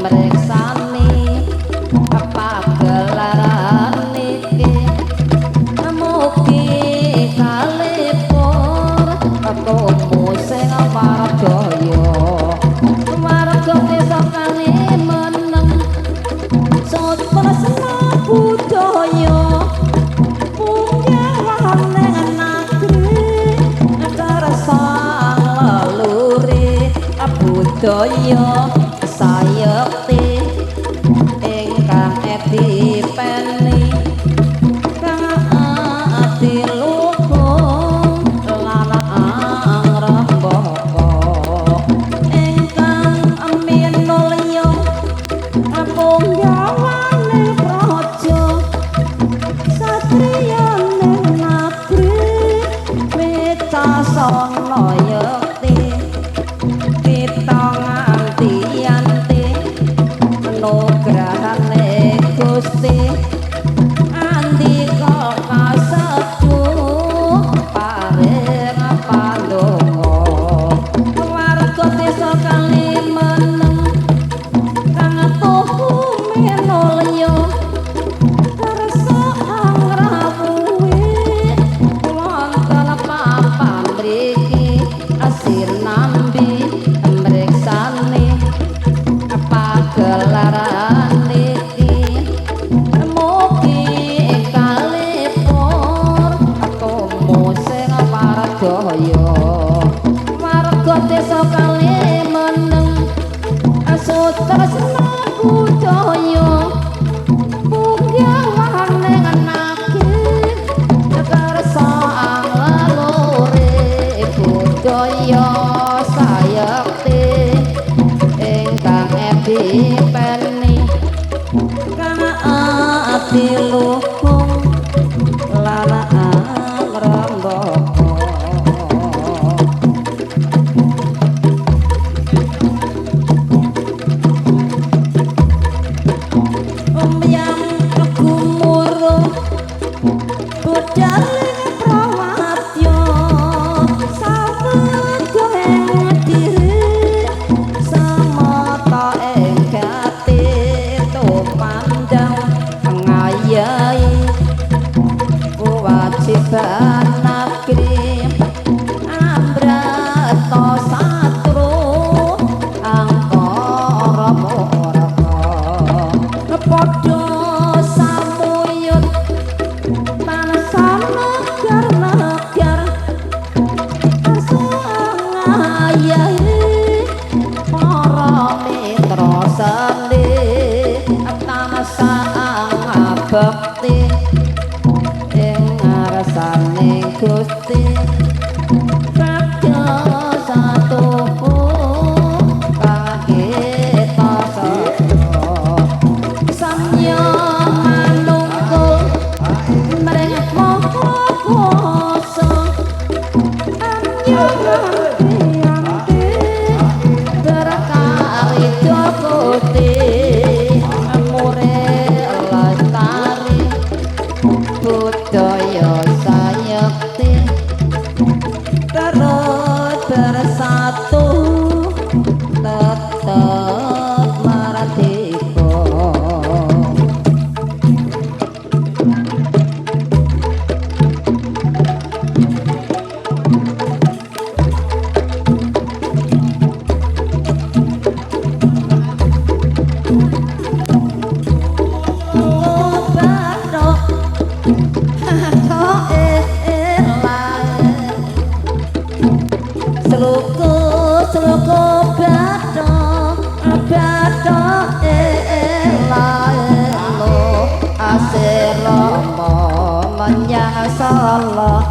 Mreksani pagelaran iki, mugi kalipur komo sing warjaya, warga desa Kalimeneng sutresna budaya, punggawane nagri kersa lelure budaya sayekti ingkang edipeni kang adiluhung lan angrembaka ingkang minulya punggawane praja satriyane nagri wicasana yekti kita nganti-anti nugrahane Gusti andika kasepuh paring pandonga warga desa Kalimeneng kang tuhu minulya kersa angrawuhi wonten papan mriki sinambi mriksani pagelaran iki, mugi kalipur komo sing warjaya, warga desa Kalimeneng sutresna budaya, punggawane nagri kersa anglelure budaya sayekti ingkang edipeni kang adiluhung lan angrembaka. Umyang gumuruh budaling prawadya sawetara ing diri samata ing gati tumandang ngayahi kewajiban negeri ambrata satru angkara murka padha samuyut tansah negar-negar ngayahi para mitra sandi tansah ngabekti ing ngarsane Gusti Praja satuhu kang kita sedaya samya manungkul mring Maha Kuwasa anti berkah Gusti amure lestari budaya sayekti terus bersatu tetep merdeka. Bathuk Sluku sluku bathuk bathuk ela elo asir rama menyang Solo.